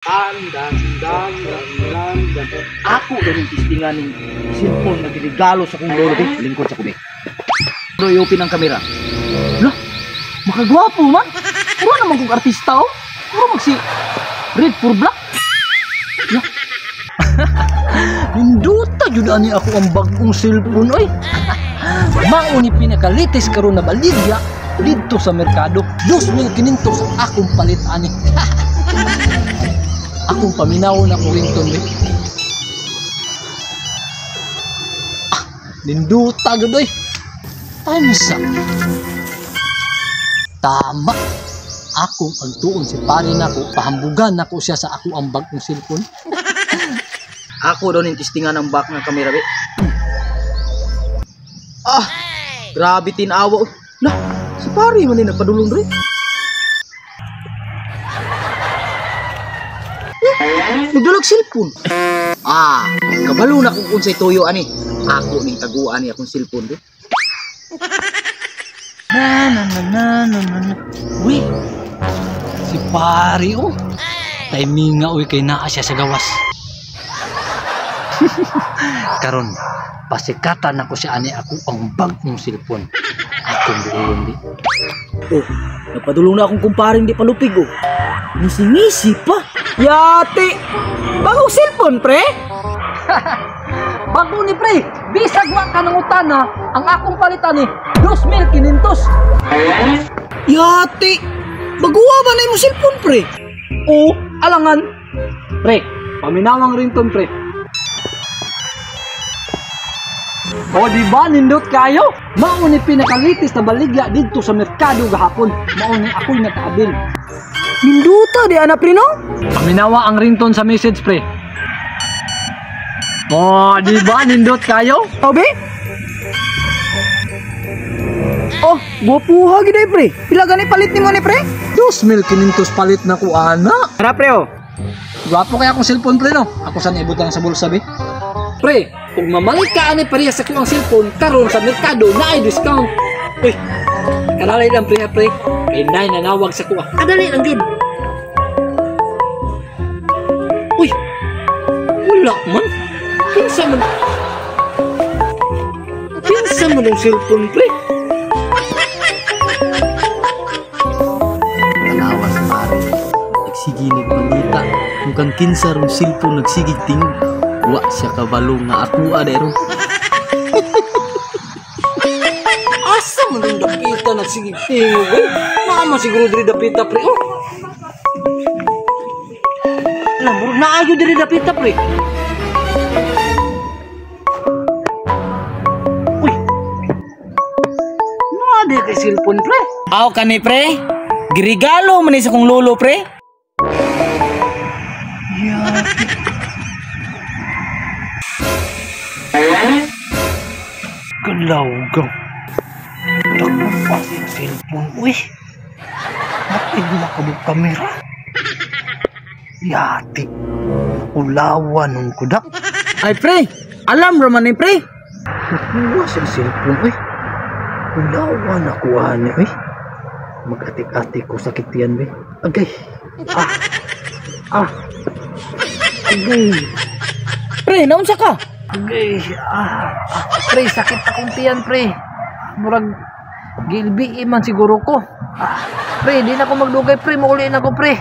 Dan dan dan dan dan. Ako daw yung tistingan ng cellphone na ginigalo sa kong lolo, be. Lingkod sa kubi. Bro, i-open ang kamera. Lah, makagwapo man. Puro naman kong artista, oh. Puro mag si Red for Black. Lah. Ninduta jud ani ako ang bagong cellphone oy. Mao ni pinakalitis karon na baligya didto sa merkado. 2,500 akong palit ani. Akong paminaw na ko ringtone be. Ah, ninduta gud oy. Time sa. Tama. Akong pagtuon si pare nako, pahambugan nako siya sa ako ang bagong cellphone. Ako daw ning tistingan ang back ng kamera, be. Ah, grabe tinawa. Lah, si pare man ni nagpadulong dre. Nagdalag cellphone. Ah, kabalo na kung unsay tuyo ani. Ako ning taguan ni akong cellphone, be. Na na na na na na na. Uy, si pare oh. Timing nga uy kay naa siya sa gawas. Karon pasikatan ako siya ani ako ang bagong cellphone. Akong dulong di. Oh, napadulong na akong kumparing di palupig oh. Ngisi-ngisi pa. Yati! Bagong cellphone, pre? Bago ni pre, bisag wa ka ng utana, ang akong palitan ni 2,500. Yati! Baguwa ba na imong cellphone, pre? Oo, alangan. Pre, paminawang ringtone, pre. O di ba nindot kayo? Mao ni pinakalitis na baligya didto sa merkado gahapon. Mao ni ako'y nagkaabil. Ninduta di ana, pre, no? Paminawa ang ringtone sa message, pre. O di ba nindot kayo? Obe? Oh, gwapuha gid ay, pre. Pila gani palit nimo ni, pre? 2,500 palit na ko ana. Tara, pre, oh. Gwapo kaya akong cellphone, pre, no? Ako sana ibutang sa bulsa, be. Pre, kung mamalit ka ani pareha sa akong cellphone karon sa merkado na ay discount. Uy, kalalay lang pre, ha, pre. Kay nay nanawag sa kuha. Kadali lang gyud. Uy, wala man. Kinsa man? Kinsa man ang cellphone, pre? Tanawa sa pare. Nagsige nagpangita kung kang kinsa rong cellphone nagsigig tingog. Wa siya kabalo nga ako adero. Asa man ang dapita nagsigig tingog, eh? Naa man siguro diri dapita, pre. Oh. Lah, murag naayo diri dapita, pre. Uy. Naa di kay cellphone, pre. Aw kani, pre. Girigalo man ni sa kong lolo, pre. Kalawgaw. Takbo pa si cellphone. Uy. Napil na ka mo kamera. Yati. Ulawan nung kudak. Ay, pre. Alam raman ni, pre. Nakuha sa cellphone. Uy. Ulawan ako ani. Uy. Mag-atik-atik ko sakit yan, be. Agay. Ah. Ah. Agay. Pre, naunsa ka? Agay. Ah. Pre, sakit akong tiyan, pre. Murag gilbi man siguro ko. Ah, pre, di na ako magdugay, pre. Mauli na ako, pre.